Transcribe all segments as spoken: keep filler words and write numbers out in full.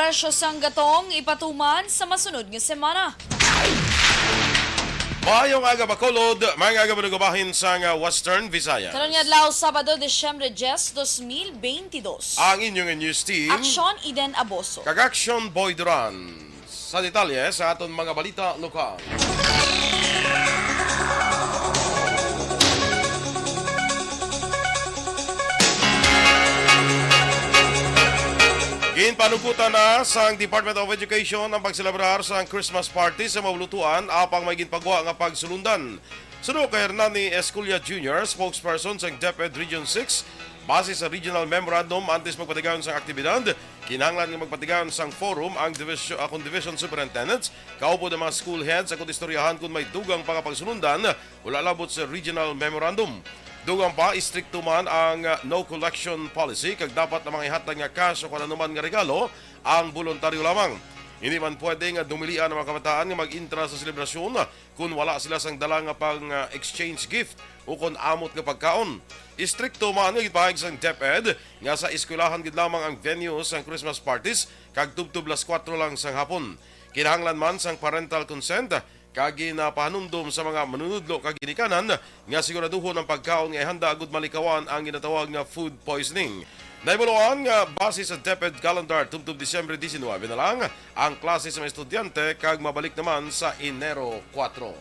presyo sang gatong ipatuman sa masunod nga semana. Maayong aga, Bacolod, mga aga, manugabahin sang, ah, Western Visayas. Karon nga adlaw, Sabado, Disyembre diyes, dos mil beintidos. Ang inyong news team, Aksyon Eden Aboso. Kag Aksyon Boy Duran. Sa detalye sa aton mga balita lokal. Ginpanugutan na sang Department of Education ang pagselebrar sang Christmas party sa mga bulutuan, apang may ginpagwa nga pagsulundan. Suno kay Hernani Esculia Junior, spokesperson sang DepEd Region six, base sa regional memorandum, antes magpatigayon sang aktibidad, kinahanglan nga magpatigayon sang forum ang division, akong division superintendents, kaupod ang mga school heads, akong istoryahan kon may dugang pa nga pagsulundan, wala labot sa regional memorandum. Dugang pa, istrikto man ang, uh, no collection policy, kag dapat na mangihatag nga cash o kon anuman nga regalo ang boluntaryo lamang. Hindi man pwede nga dumilian ang mga kabataan nga mag-intra sa selebrasyon kon wala sila sang dala nga pang, ah, exchange gift o kon amot nga pagkaon. Istrikto man nga gipahayag sang DepEd nga sa eskwelahan gid lamang ang venue sang Christmas parties kag tubtob las kuwatro lang sang hapon. Kinahanglan man sang parental consent kag ginapahanumdom sa mga manunudlo kag ginikanan nga siguraduhon ang pagkaon nga ihanda agud malikawan ang ginatawag nga food poisoning. Nahibaluan nga base sa DepEd calendar, tubtob Disyembre diecinuebe na lang ang klase sa mga estudyante kag mabalik naman sa Enero kuwatro.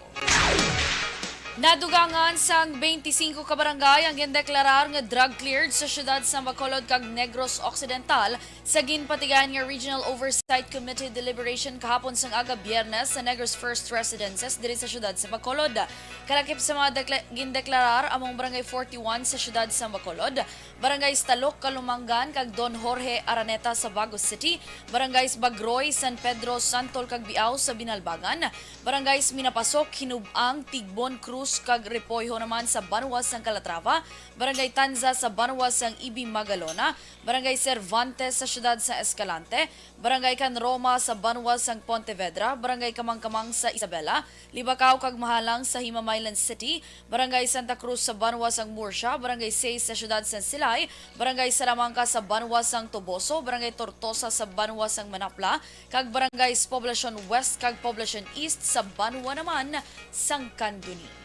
Nadugangan sang twenty-five ka barangay ang gindeklarar nga drug cleared sa siyudad sa Bacolod kag Negros Occidental sa ginpatigayon nga Regional Oversight Committee deliberation kahapon sang aga Biyernes sa Negros First Residences diri sa siyudad sa Bacolod. Kalakip sa mga dekla-, gindeklarar among Barangay forty-one sa siyudad sa Bacolod, Barangays Talok, Calumanggan, kag Don Jorge Araneta sa Bago City, Barangays Bagroy, San Pedro, Santol, kag Biao sa Binalbangan, Barangays Minapasok, Hinub-ang, Tigbon, Cruz, kag Repollo naman sa banwa sang Calatrava, Barangay Tanza sa banwa sang Ibi Magalona, Barangay Cervantes sa siyudad sa Escalante, Barangay Can Roma sa banwa sang Pontevedra, Barangay Kamangkamang sa Isabela, Libacao kag Mahalang sa Himamaylan City, Barangay Santa Cruz sa banwa sang Murcia, Barangay Seis sa siyudad sang Silay, Barangay Salamanca sa banwa sang Toboso, Barangay Tortosa sa banwa sang Manapla, kag Barangays Poblacion West kag Poblacion East sa banwa naman sang Candoni.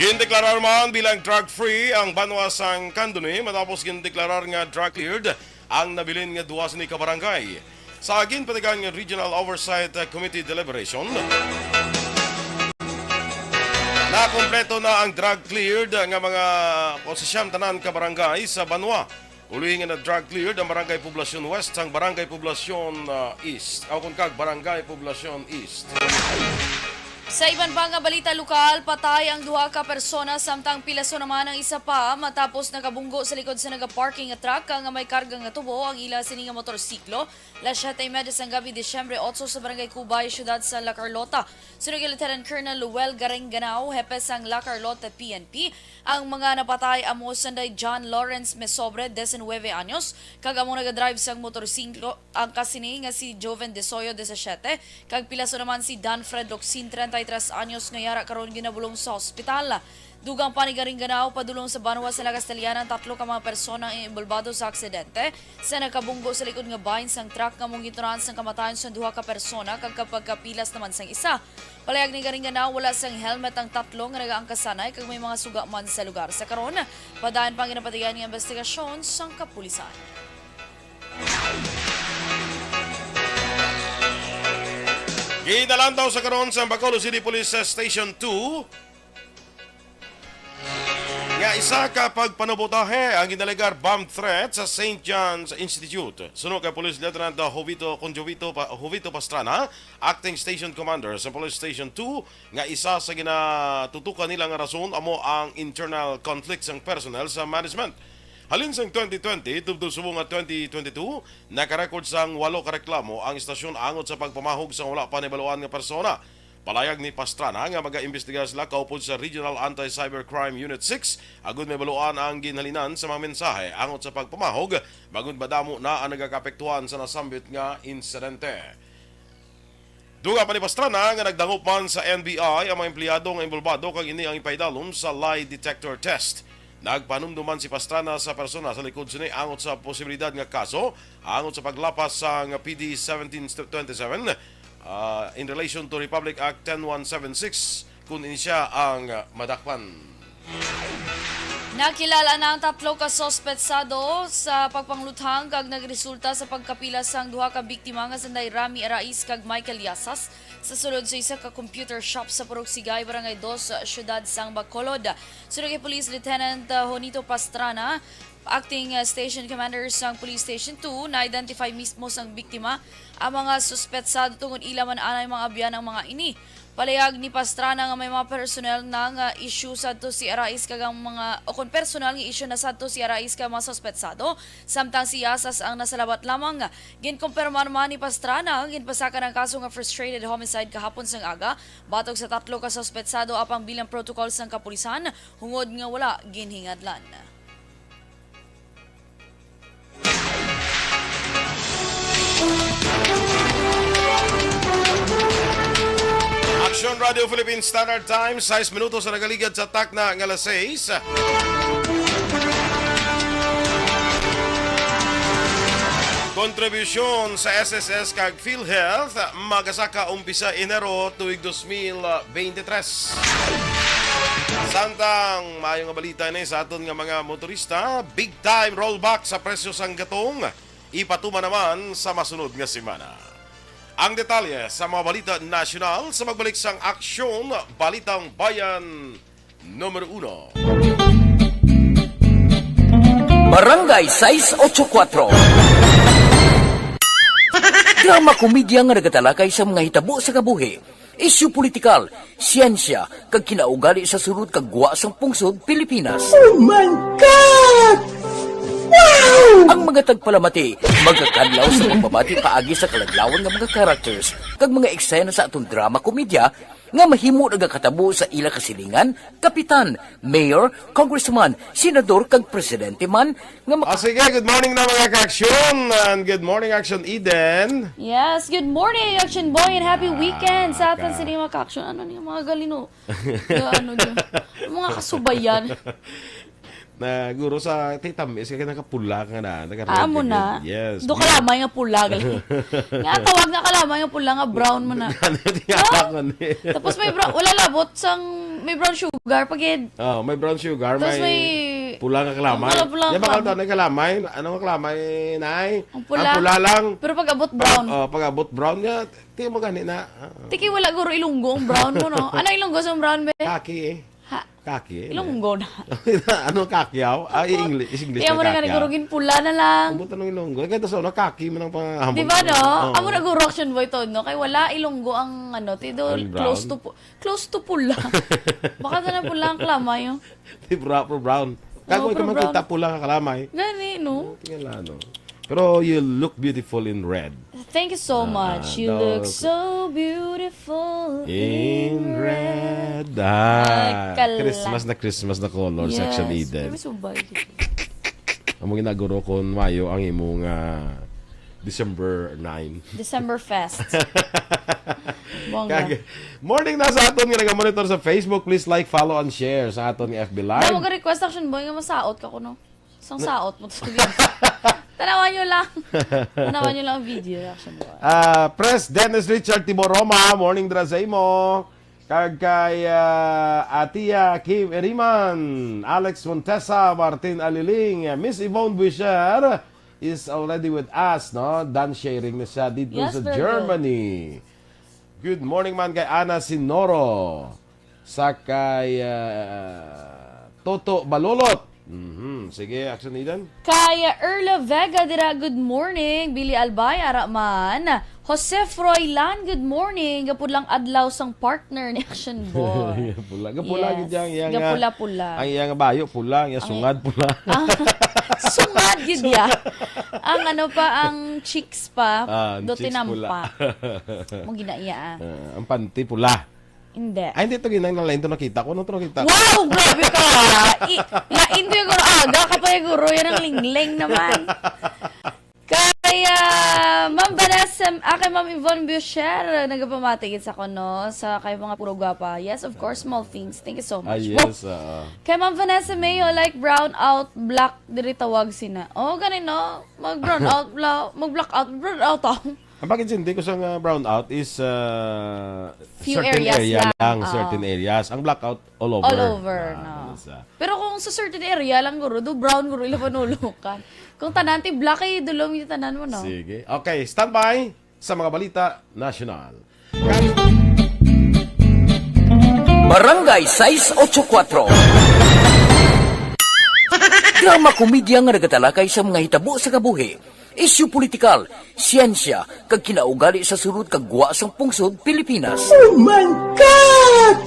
Gindeklarar man bilang drug-free ang banwa sang Candoni matapos gindeklarar nga drug-cleared ang nabilin nga duha sini ka barangay. Sa ginpatigayon nga Regional Oversight Committee deliberation, nakompleto na ang drug-cleared nga mga o sa siyam tanan ka barangay sa banwa. Uli nga na-drug cleared ang Barangay Poblacion West sang Barangay Poblacion, ah, East, aw kon kag Barangay Poblacion East. Sa iban pa nga balita lokal, patay ang duha ka persona samtang pilason naman ang isa pa matapos nakabunggo sa likod sa nagaparking nga truck nga may karga nga tubo ang ila sini nga motorsiklo. Las siete y media sang gabi, Disyembre otso, sa Barangay Cubay, siyudad sa La Carlota. Suno kay Lieutenant Colonel Luel Garingganao, hepe sang La Carlota P N P, ang mga napatay amo sanday John Lawrence Mesobre, diecinueve anyos, kag amo nagadrive sang motorsiklo, ang kasini nga si Joven Desoyo, disisiete, kag pilaso naman si Dan Fred Locsin, treinta y tres anyos, nga yara karon ginabulong sa ospital. Dugang pa ni Garingganao, padulong sa banwa sa La Castellana ang tatlo ka mga persona nga inbolbado sa aksidente sa nakabunggo sa likod nga bahin sang truck nga amo ang gintunahan sang kamatayon sang duha ka persona kag kapagkapilas naman sang isa. Palayag ni Garingganao, wala sang helmet ang tatlo nga nagaangkasanay kag may mga suga man sa lugar. Sa karon, padayon pa ang ginapatigayon nga investigasyon sang kapulisan. Ginalantaw sa karon sa Bacolod City Police Station two nga isa ka pagpanubotahe ang ginalegar bomb threat sa Saint John's Institute. Suno kay Police Lieutenant Jovito, kon Jovito Pa-, Jovito Pastrana, Acting Station Commander sa Police Station two, nga isa sa ginatutukan nila nga rason amo ang internal conflict sang personnel sa management. Halin sang twenty twenty tubtob subong nga twenty twenty-two, nakarecord sang walo ka reklamo ang istasyon angot sa pagpamahog sang wala pa nahibaluan nga persona. Palayag ni Pastrana nga magaimbestigar sila kaupod sa Regional Anti-Cybercrime Unit six agud mahibaluan ang ginhalinan sa mga mensahe angot sa pagpamahog, bangod madamo na ang nagakaapektuhan sa nasambit nga insidente. Dugang pa ni Pastrana nga nagdangop man sa N B I ang mga empleyado nga inbolbado kag ini ang ipaidalom sa lie detector test. Nagpanumduman si Pastrana sa persona sa likod sini angot sa posibilidad nga kaso angot sa paglapas sang P D seventeen twenty-seven, ah, in relation to Republic Act ten one seven six, kung ini sia ang madakpan. Nakilala na ang tatlo ka suspetsado sa pagpangluthang kag nagresulta sa pagkapila sang duha ka biktima nga sanday Rami Arais kag Michael Yasas sa sulod sa isa ka computer shop sa Purok Sigay, Barangay Dos, Siyudad sang Bacolod. Suno kay Police Lieutenant, uh, Honito Pastrana, Acting, uh, Station Commander sang Police Station two, na-identify mismo sang biktima ang mga suspetsado tungod ila man anay mga abyan ang mga ini. Palayag ni Pastrana nga may mga personal na nga issue sadto si Arais kag ang mga, o kon personal nga issue na sadto si Arais kag mga suspetsado, samtang si Yasas ang nasalabat lamang. Ginkumpirmar man ni Pastrana nga ginpasakan ang kaso nga frustrated homicide kahapon sang aga, batok sa tatlo ka suspetsado apang bilang protocol sang kapulisan, hungod nga wala ginhingadlan. Aksyon Radio Philippine Standard Time, sais minutos na nagaligad sa takna nga alas sais. Kontribusyon sa S S S kag PhilHealth magasaka umpisa Enero tuig dos mil beintitrés. Samtang maayo nga balita ni sa aton nga mga motorista, big time rollback sa presyo sang gatong. Ipatuman naman sa masunod nga semana. Ang detalye sa mga balita nasyonal sa magbalik sang Aksyon Balitang Bayan Numero Uno. Barangay sais otso kuwatro. Drama komedya nga nagatalakay sa mga hitabo sa kabuhi, isyu politikal, siyensya, kag kinaugali sa sulod kag gwa sang pungsod Pilipinas. Oh my God! Wow! Ang mga tagpalamati magakadlaw sa pagbabati paagi sa kaladlawan nga mga characters kag mga eksena sa aton drama komedya nga mahimo nagakatabo sa ila kasilingan, kapitan, mayor, congressman, senador, kag presidente man nga maka- Ah, sige, good morning na, mga ka-aksyon, and good morning, Action Eden. Yes, good morning, Action Boy, and happy weekend sa aton ka- sini, mga ka-aksyon. Ano niya, mga galino? Nga, ano niya? Mga kasubayan. Na, guro sa titam, is kaya nakapula ka na, naka-red Amo agad. Na. Yes. Do kalamay nga pula, gali. Nga tawag na kalamay nga pula nga brown man na. Ano, di nga ako ni. Tapos may brown, wala labot sang, may brown sugar, pagid. Oh, may brown sugar, Tapos may may pula nga kalamay. Pula, pula nga Yan ba kalamay. Kalta na kalamay? Ano nga kalamay, nay? Ang pula. Ang pula lang. Pero pag abot brown. Oh, pag abot brown nga, ti mo gani na. Ah. Tiki, wala guro Ilonggo ang brown mo, no? Ano Ilonggo sa brown, be? Kaki eh. Ha? Kaki eh. Ilonggo na. Ano kaki yaw? Ah, English, is English Kaya na mo na nga kaki, ah. Guro, ginpula na lang. Ang buta ng Ilonggo. Kaya sa una, kaki man ang pangahambog Di ba, no? Amo na guro, Action Boy, to, no? Kay wala Ilonggo ang, ano, ti do, Ang close brown? To pu-, close to pula. Baka na lang pula ang kalamay, oh. Di bra-, pro brown. Kago Oo, ikaw pro brown. Makita, pula ka kalamay. Gani, no? Tingala, no? Pero you look beautiful in red. Thank you so Ah, much. You look those so beautiful in in red. red. Ah, Ay, kala. Christmas na Christmas na color, Yes. Section Eden. May subay. Amo ginaguro kon mayo ang imong, ah, December nine. December Fest. Bongga. Kag-, morning na sa aton nga naga-monitor sa Facebook. Please like, follow, and share sa aton nga F B Live. Damo ka request, Action Boy, nga masaot ka kuno. Sang saot mo to sa video. Tanawan nyo lang. Tanawan nyo lang ang video, Action Boy. Ah, Pres Dennis Richard Tiboroma, morning dira sa imo. Kag kay, ah, Atia Kim Eriman, Alex Montesa, Martin Aliling, Miss Yvonne Buisher is already with us, no? Done sharing na siya dito Yes, sa very good. Germany. Good morning man kay Ana Sinoro. Sa kay, ah, Toto Balolot. Mhm. Sige, Action Eden. Kay Erla Vega dira, good morning. Billy Albay, ara man. Jose Froilan, good morning. Gapudlang adlaw sang partner ni Action Boy. Gapula. Gapula Yes. gid yang, yang, ah, Gapula-pula. Ang iyang bayo, pula. Ang iyang Ang sungad, pula. Ah, sungad gid ya. Ang ano pa, ang cheeks pa, Ah, ang do cheeks tinampa. Pula. Mo ginaiya, ah. Ah, ang panty pula. Hindi. Ay, hindi to ginang lain to nakita ko. Ano to nakita ko? Wow! Grabe ka! I, lain to yung guro. Aga ka pa yung guro. Yan ang lingling naman. Kaya, Ma'am Vanessa, ah, kay Ma'am Yvonne Bucher, nagapamati gid sa kuno sa kay mga puro gwapa. Yes, of course, small things. Thank you so Ah, much. yes. ah. Kay Ma'am Vanessa Mayo, like brown out, black, diri tawag sina. Oh, gani no? Mag brown out, bla, mag black out, brown out ako. Ang pag-intindi ko sa nga brown out is uh, Few certain areas area lang. lang, Oo. certain areas. Ang blackout all over. All over, Ah, no. yes, ah. Pero kung sa certain area lang, guro, do brown, guro, ila panulukan. Kung tanan, ti black, eh, dulong yung tanan mo, no? Sige. Okay, standby sa mga balita nasyonal. Barangay sais ocho kuatro. Drama komedya nga nagatalakay sa mga hitabo sa kabuhi, isyu politikal, siyensya, kag kinaugali sa sulod kag gwa sang pungsod Pilipinas. Oh my God!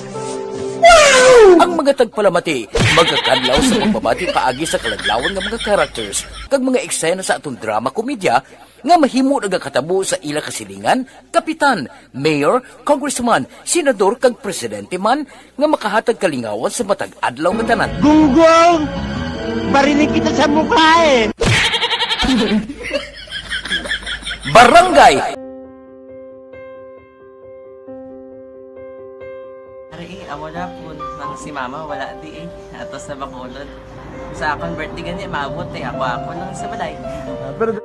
Wow! Ang mga tagpalamati magakadlaw sa pagbabati paagi sa kaladlawan nga mga characters kag mga eksena sa aton drama komedya nga mahimo nagakatabo sa ila kasilingan, kapitan, mayor, congressman, senador kag presidente man nga makahatag kalingawan sa matag adlaw nga tanan. Gunggong! Barinig kita sa mukha eh! Barangay Ari, eh, amo na po nang si mama wala di eh. Atos na Bacolod. Sa akon birthday gani, maabot eh. Ako, ako lang sa balay. Pero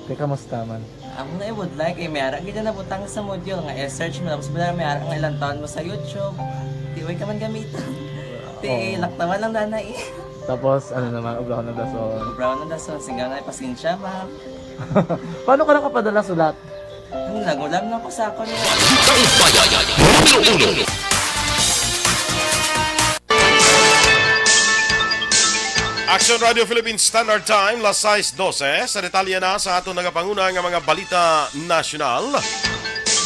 Te, kamusta man? Amo na, eh, would like eh. May ara gid na nabutang sa module nga i-search mo. Tapos wala, may ara nga ilang taon mo sa YouTube. Di way ka man gamiton. Di, Oo. Laktawan lang dana eh. Tapos, ano naman, obra ko ng dason. Obra ko ng dason. Sige na, pasensya, ma'am. Paano ka nakapadala sulat? Ano, nagulam na ko sa ako niya. Action Radio Philippines Standard Time, las sais dose. Sa detalye na sa aton nagapanguna nga mga balita nasyonal,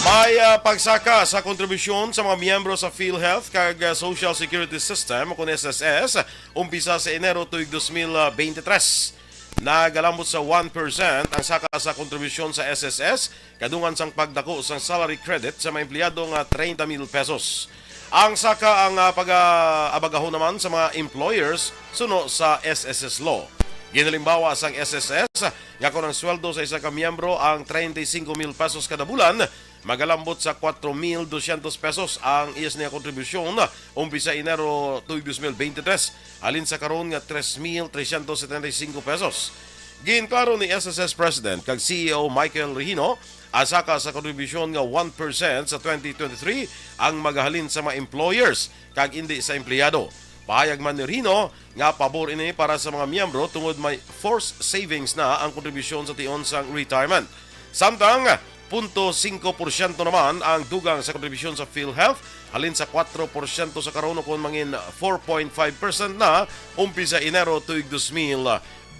may ah, pagsaka sa kontribusyon sa mga miyembro sa PhilHealth kag ah, Social Security System o kun S S S umpisa sa Enero tuig dos mil beintitrés. Nagalambot sa one percent ang saka sa kontribusyon sa S S S kadungan sang pagdako sang salary credit sa mga empleyado nga treinta mil pesos. Ang saka ang ah, pag-abagahon naman sa mga employers suno sa S S S law. Ginalimbawa sang S S S nga kon ang sweldo sa isa ka miyembro ang treinta y cinco mil pesos kada bulan, magalambot sa cuatro mil doscientos pesos ang iya sini nga kontribusyon umpisa Enero tuig dos mil beintitrés, halin sa karon nga tres mil trescientos setenta y cinco pesos. Ginklaro ni S S S President kag C E O Michael Regino, ang saka sa kontribusyon nga one percent sa twenty twenty-three ang magahalin sa mga employers kag indi sa empleyado. Pahayag man ni Regino nga pabor ini para sa mga miyembro tungod may forced savings na ang kontribusyon sa tion sang retirement. Samtang, punto singko porsyento naman ang dugang sa kontribusyon sa PhilHealth, halin sa kwatro porsyento sa karon, kon mangin four point five percent na umpisa Enero tuig dos mil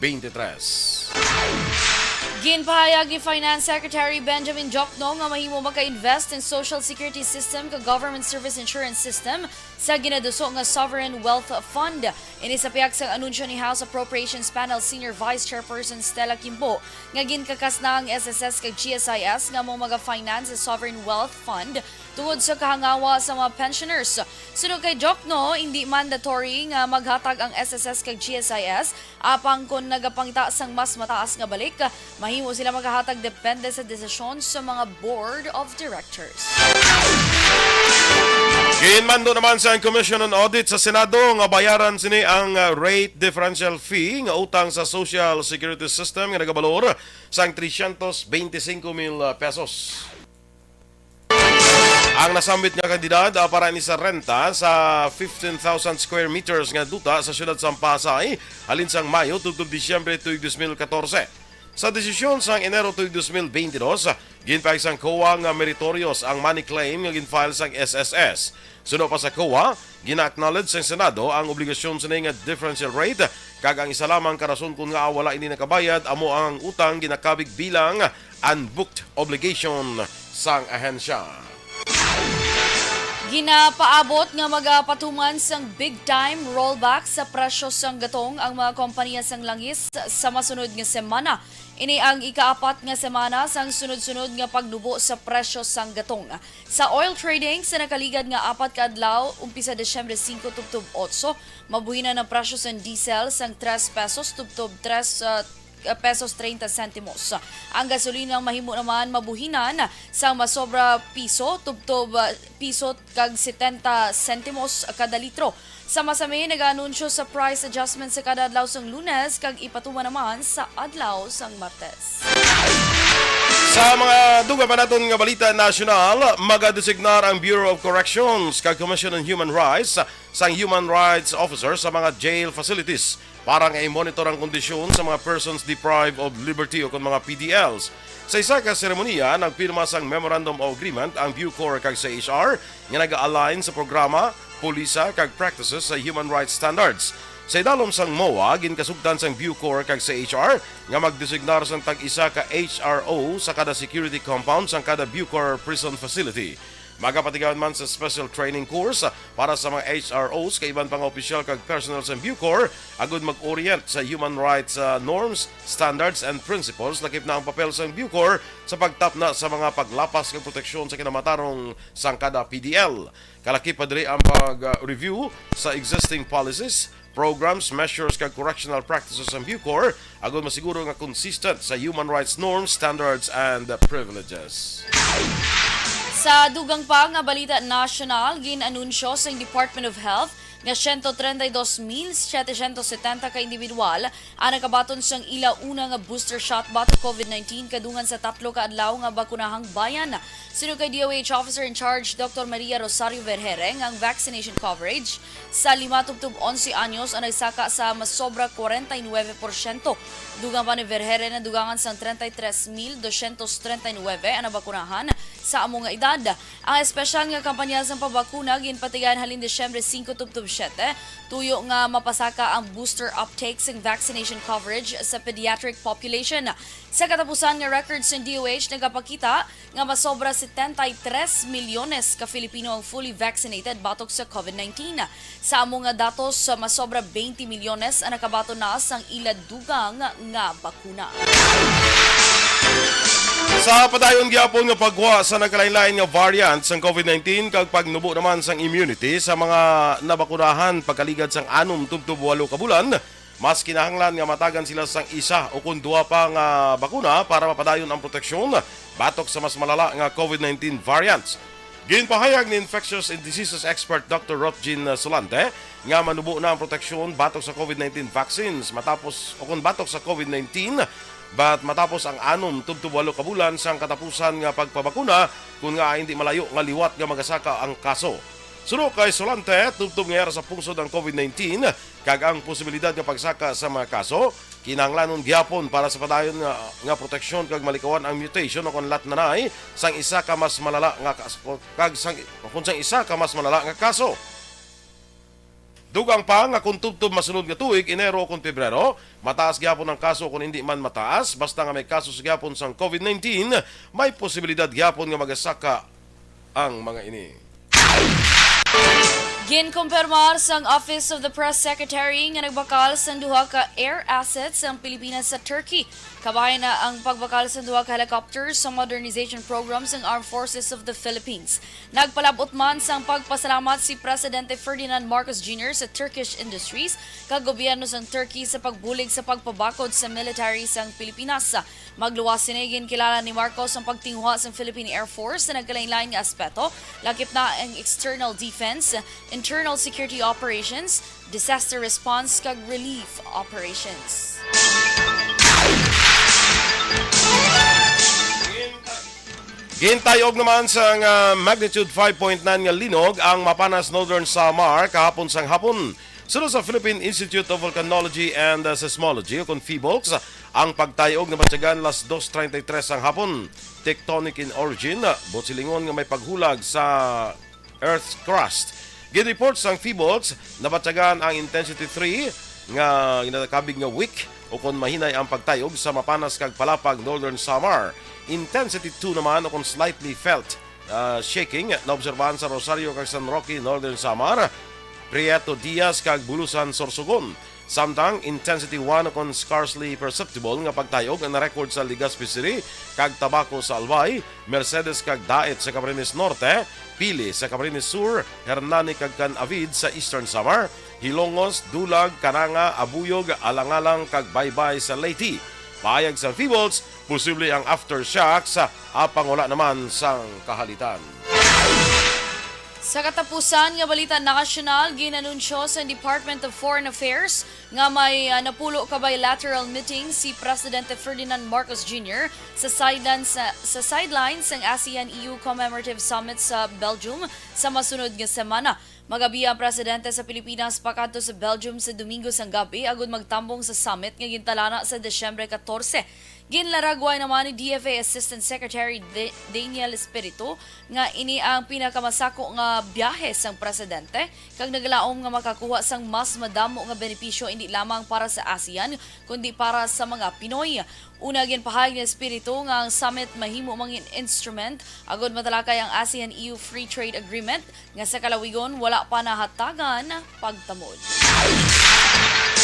beintitrés. Ginpahayag ni Finance Secretary Benjamin Jokno nga mahimo maka-invest in Social Security System kag Government Service Insurance System sa ginaduso nga Sovereign Wealth Fund. Ini sa pihak sang anunsyo ni House Appropriations Panel Senior Vice Chairperson Stella Kimbo nga ginkakas na ang S S S kag G S I S nga amo maga-finance sa Sovereign Wealth Fund tungod sa kahangawa sa mga pensioners. Suno kay Jokno, hindi mandatory nga maghatag ang S S S kag G S I S, apang kon nagapangita sang mas mataas nga balik, mahimo sila makahatag depende sa desisyon sa mga board of directors. Ginmando naman sa Commission on Audit sa Senado nga bayaran sini ang uh, rate differential fee nga utang sa Social Security System nga nagabalor sang trescientos beinticinco mil pesos. Ang nasambit nga kantidad ah, para ni sa renta sa fifteen thousand square meters nga duta sa siyudad sang Pasay halin sang Mayo tubtob Disyembre tuig dos mil katorse. Sa desisyon sang Enero tuig dos mil bente dos, ginpahayag sang COA nga meritorious ang money claim nga gin-file sang S S S. Suno pa sa COA, gina-acknowledge sang Senado ang obligasyon sini nga differential rate, kag ang isa lamang ka rason kon ngaa wala ini nakabayad amo ang utang ginakabig bilang unbooked obligation sang ahensya. Ginapaabot nga magapatuman sang big time rollback sa presyo sang gatong ang mga kompanya sang langis sa masunod nga semana. Ini ang ikaapat nga semana sang sunod-sunod nga pagnubo sa presyo sang gatong. Sa oil trading, sa nakaligad nga apat ka adlaw, umpisa Disyembre singko tubtob otso, mabuhinan ang presyo sang diesel sang tres pesos tubtob tres, ah, pesos treinta sentimos. Ang gasolina mahimo naman mabuhinan sang masobra piso tubtob, ah, piso kag setenta sentimos kada litro. Sa masami, nag-anunsyo sa price adjustment sa kada adlaw sang Lunes kag ipatuman naman sa adlaw sang Martes. Sa mga dugang pa naton nga balita nasyonal, magadesignar ang Bureau of Corrections kag Commission on Human Rights sang human rights officer sa mga jail facilities para nga i-monitor ang kondisyon sa mga persons deprived of liberty o kon mga P D Ls. Sa isa ka seremonya, nagpirma sang Memorandum of Agreement ang Bucor kag C H R nga naga-align sa programa, polisa, kag practices sa human rights standards. Sa idalom sang MOA, ginkasugtan sang Bucor kag C H R nga magdesignar sang tag-isa ka H R O sa kada security compound sang kada Bucor prison facility. Magapatigayon man sa special training course para sa mga H R Os kag iban pa nga opisyal kag personnel sa Bucor agud mag-orient sa human rights, ah, norms, standards, and principles. Lakip na ang papel sa Bucor sa pagtapna sa mga paglapas kag proteksyon sa kinamatarong sang kada P D L. Kalakip pa diri ang pag-review sa existing policies, programs, measures, kag correctional practices sa Bucor agud masiguro nga consistent sa human rights norms, standards, and privileges. Sa dugang pa nga balita nasyonal, gin-anunsyo sang Department of Health nga siyento treinta y dos mil setecientos setenta ka individual ang nakabaton sang ila una nga booster shot batok COVID nineteen kadungan sa tatlo ka adlaw nga bakunahang bayan. Suno kay D O H Officer in Charge Doctor Maria Rosario Vergere, nga ang vaccination coverage sa lima tubtob onse anyos ang nagsaka sa masobra kwarenta y nuebe porsyento. Dugang pa ni Vergere, nadugangan sang treinta y tres mil doscientos treinta y nuebe ang nabakunahan sa amo nga edad. Ang espesyal nga kampanya sang pagbakuna ginpatigayon halin Disyembre singko tubtob siyete, tuyo nga mapasaka ang booster uptake sang vaccination coverage sa pediatric population. Sa katapusan nga records sang D O H nagapakita nga masobra setenta y tres milyones ka Filipino ang fully vaccinated batok sa COVID nineteen. Sa amo nga datos, masobra twenty milyones ang nakabaton na sang ila dugang nga bakuna. Sa padayon gyapon nga pagwa sa nagkalain-lain nga variant sang COVID nineteen kag pagnubo naman sang immunity sa mga nabakunahan pagkaligad sang anom tubtob walo ka bulan, mas kinahanglan nga matagan sila sang isa o kon duha pa nga bakuna para mapadayon ang proteksyon batok sa mas malala nga COVID nineteen variants. Ginpahayag ni infectious diseases expert Doctor Rotjin Solante nga manubo na ang proteksyon batok sa COVID nineteen vaccines matapos o kon batok sa COVID nineteen bat matapos ang anom tubtob walo ka bulan sang katapusan nga pagpabakuna, kun nga hindi malayo nga liwat nga magasaka ang kaso. Suno kay Solante, tubtob nga yara sa pungsod ang COVID nineteen kag ang posibilidad nga pagsaka sa mga kaso, kinahanglanon gyapon para sa padayon nga, nga proteksyon kag malikawan ang mutation o kon latnanay sang isa ka mas malala nga kaso, kag sang, kung sang isa ka mas malala nga kaso. Dugang pa nga kung tubtob masunod nga tuig, Enero o kon Pebrero, mataas gyapon ang kaso o kon hindi man mataas, basta nga may kaso sa gyapon sang COVID nineteen, may posibilidad gyapon nga magasaka ang mga ini. Ginkumpirmar sang Office of the Press Secretary nga nagbakal sang duha ka air assets ang Pilipinas sa Turkey. Kabahin na ang pagbakal sang duha ka helicopters sa modernization program sang Armed Forces of the Philippines. Nagpalabot man sang pagpasalamat si Presidente Ferdinand Marcos Junior sa Turkish Industries kag gobyerno sang Turkey sa pagbulig sa pagpabakod sa military sang Pilipinas. Magluwas sini, ginkilala ni Marcos ang pagtinguha sang Philippine Air Force sa nagkalainlain nga aspeto, lakip na ang external defense, internal security operations, disaster response, kag relief operations. Gintayog naman sang, ah, magnitude five point nine nga linog ang Mapanas, Northern Samar, kahapon sang hapon. Suno sa Philippine Institute of Volcanology and, ah, Seismology, o kon PHIVOLCS, Ang pagtayog nabatyagan las dos treinta y tres sang hapon. Tectonic in origin, buot silingon nga may paghulag sa Earth's crust. Gin-report sang Phoebos, nabatyagan ang intensity three nga ginakabig nga weak ukon mahinay ang pagtayog sa Mapanas kag Palapag, Northern Samar. Intensity two naman ukon slightly felt, ah, shaking naobserbahan sa Rosario kag San Roque, Northern Samar, Prieto Diaz kag Bulusan, Sorsogon. Samtang intensity one ukon scarcely perceptible nga pagtayog ang na-record sa Legazpi City kag Tabaco sa Albay, Mercedes kag Daet sa Camarines Norte, Pili sa Camarines Sur, Hernani kag Can-avid sa Eastern Samar, Hilongos, Dulag, Caranga, Abuyog, Alangalang kag Baybay sa Leyte. Pahayag sa Phoebos, posible ang aftershocks, apang wala naman sang kahalitan. Sa katapusan nga balita nasyonal, ginanunsyo sa Department of Foreign Affairs nga may, ah, napulo ka bilateral meeting si Presidente Ferdinand Marcos Junior sa sideline sa, sa sideline sang ASEAN-E U Commemorative Summit sa Belgium sa masunod nga semana. Magabi ang presidente sa Pilipinas pakadto sa Belgium sa Domingo sang gabi agud magtambong sa summit nga gintalana sa Disyembre catorce. Ginlaragway naman ni D F A Assistant Secretary Da-, Daniel Espiritu nga ini ang pinakamasako nga biyahe sang presidente kag naglaom nga makakuha sang mas madamo nga benepisyo indi lamang para sa ASEAN kundi para sa mga Pinoy. Una, ginpahayag ni Espiritu nga ang summit mahimo mangin instrument agud matalakay ang ASEAN-E U Free Trade Agreement nga sa kalawigon wala pa nahatagan pagtamod.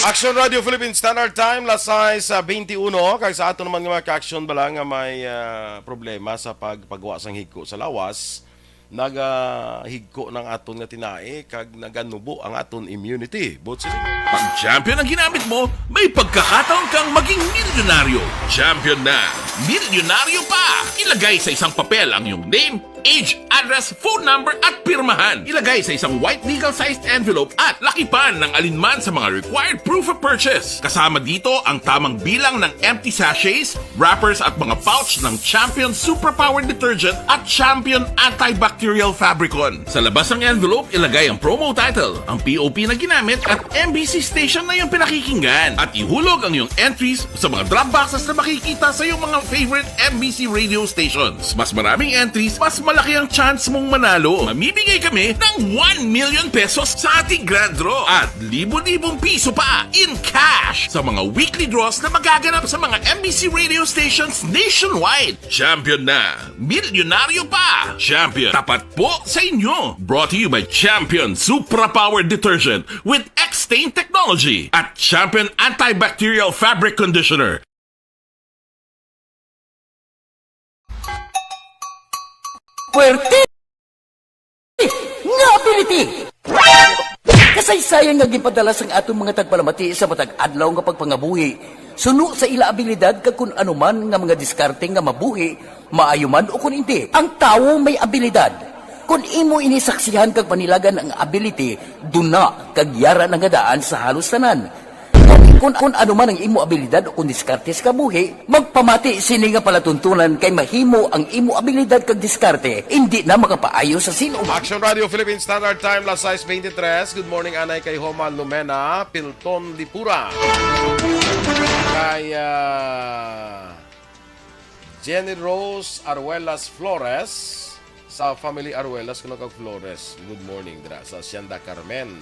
Action Radio Philippine Standard Time, las sais, ah, twenty-one, kag sa ato naman nga mga ka-action bala nga may, ah, problema sa pagpagwa sang higko sa lawas, nagahigko ng aton nga tinai kag naganubo ang aton immunity. Buot siling. Pag Champion ang ginamit mo, may pagkakataon kang maging milyonaryo. Champion na, milyonaryo pa! Ilagay sa isang papel ang iyong name, age, address, phone number, at pirmahan. Ilagay sa isang white legal-sized envelope at lakipan ng alinman sa mga required proof of purchase. Kasama dito ang tamang bilang ng empty sachets, wrappers, at mga pouch ng Champion Superpower Detergent at Champion Antibacterial Fabricon. Sa labas ng envelope, ilagay ang promo title, ang P O P na ginamit, at M B C station na iyong pinakikinggan. At ihulog ang iyong entries sa mga drop boxes na makikita sa iyong mga favorite M B C radio stations. Mas maraming entries, mas malaki ang chance mong manalo. Mamimigay kami ng one million pesos sa ating grand draw at libo-libong piso pa in cash sa mga weekly draws na magaganap sa mga M B C radio stations nationwide. Champion na, milyonaryo pa! Champion, tapat po sa inyo. Brought to you by Champion Supra Power Detergent with X-Stain Technology at Champion Antibacterial Fabric Conditioner. Puwerte nga ability! Kasaysayan nga ginpadala sang aton mga tagpalamati sa matag adlaw nga pagpangabuhi, suno sa ila abilidad kag kun ano man nga mga diskarte nga mabuhi, maayo man o kun indi. Ang tawo may abilidad. Kun imo ini saksihan kag panilagan ang ability, duna kag yara na nga daan sa halos tanan. Kun, kun, kun ano man ang imo abilidad o kun diskarte sa kabuhi, magpamati sini nga palatuntunan kay mahimo ang imo abilidad kag diskarte, indi na makapaayo sa sin-o man. Action Radio Philippine Standard Time, las sais twenty-three. Good morning, anay kay Homa Lumena Pilton Lipura. Kay, ah, Jenny Rose Aruelas Flores, sa family Aruelas kuno kag Flores. Good morning dira sa Hacienda Carmen.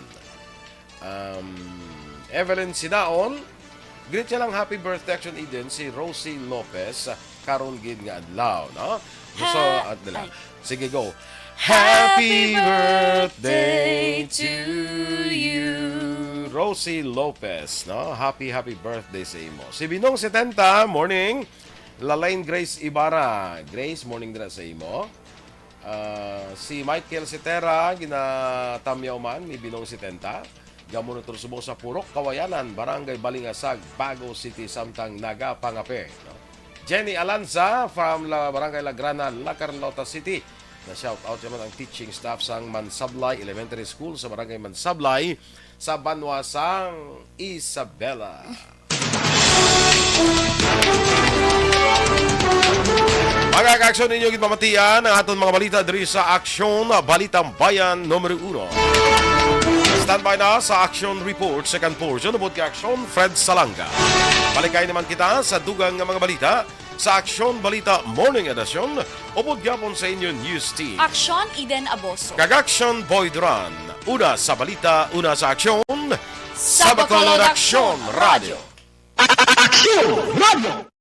Um, Evelyn Sinaon, greet siya lang, "Happy birthday, Action Eden, si Rosie Lopez, karon gid nga adlaw," no? So, Ha-, at dala. Ay. Sige, go. Happy Happy birthday birthday to to you, you. Rosie Lopez, no? Happy, happy birthday sa imo. Si Binong setenta, morning. Lalaine Grace Ibarra. Grace, morning dira sa imo. Ah, si Michael Sitera, ginatamyaw man ni Binong setenta. Gamonitor subong sa Purok Kawayanan, Barangay Balingasag, Bago City, samtang nagapangape, no? Jenny Alanza from La, Barangay La Grana, La Carlota City. Na-shout out naman ang teaching staff sang Mansablay Elementary School sa Barangay Mansablay sa banwa sang Isabela. Mga ka-action, ninyo gid mamatian ang aton mga balita diri sa Aksyon, Balitang Bayan numero uno. Standby na sa Action Report, second portion, upod kay Action Fred Salanga. Balikay naman kita sa dugang nga mga balita sa Action Balita Morning Edition, upod gyapon sa inyo news team. Aksyon, Eden Aboso. Kag Action Boy Duran. Una sa balita, una sa aksyon. Sa Bacolod Aksyon Radio. Aksyon Radio!